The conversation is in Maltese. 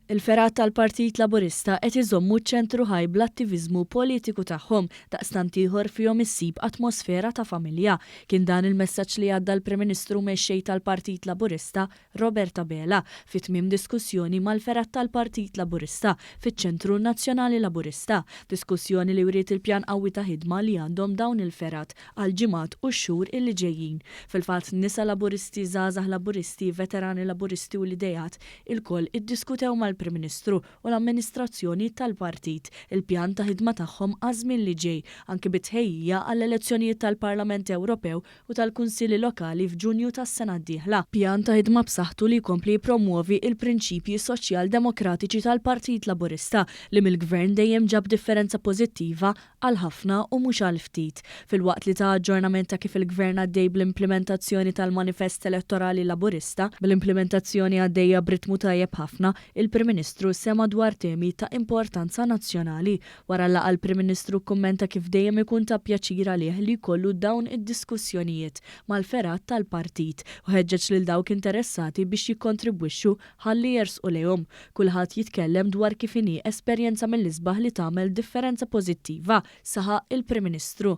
Il-fergħat tal-Partit Laburista qed iżommu ċ-ċentru ħaj bl-attiviżmu politiku tagħhom, daqstant ieħor fihom issib atmosfera ta' familja. Kien dan il-messaġġ li għadda l-Prim Ministru u Mexxej tal-Partit Laburista, Robert Abela, fi tmiem diskussjoni mal-fergħat tal-Partit Laburista fiċ-Ċentru Nazzjonali Laburista. Diskussjoni li wriet il-pjan qawwi ta' ħidma li għandhom dawn il-fergħat għall-ġimgħat u x-xhur illi ġejjin. Fil-fatt, nisa Laburisti, żgħażagħ Laburisti, veterani Laburisti u l-ideat Ilkoll iddiskutew mal-Prim Ministru u l-amministrazzjoni tal-partit il-pjan ta' ħidma tagħhom għaż-żmien li ġej, anki bi tħejjija għall-elezzjonijiet tal-Parlament Ewropew u tal-Kunsilli Lokali f'Ġunju tas-sena d-dieħla. Pjan ta' ħidma b'saħħtu li jkompli jippromwovi l-prinċipji soċjal-demokratiċi tal-Partit Laburista li mill-Gvern dejjem ġab differenza pożittiva għal ħafna u mhux għal ftit. Filwaqt li ta aġġornament ta' kif il-Gvern għaddej bl-implimentazzjoni tal-manifest elettorali Laburista, bl-implimentazzjoni għaddejja b'ritmu tajjeb ħafna, il-Prim Ministru sema' dwar temi ta' importanza nazzjonali. Wara l-laqgħa l-Prim Ministru kkummenta kif dejjem ikun ta' pjaċir għalih li jkollu dawn id-diskussjonijiet mal-fergħat tal-partit u ħeġġeġ lil dawk interessati biex jikkontribwixxu ħalli jersqu lejhom. Kulħadd jitkellem dwar kif inhi esperjenza mill-isbaħ li tagħmel differenza pożittiva, saħaq il-Prim Ministru.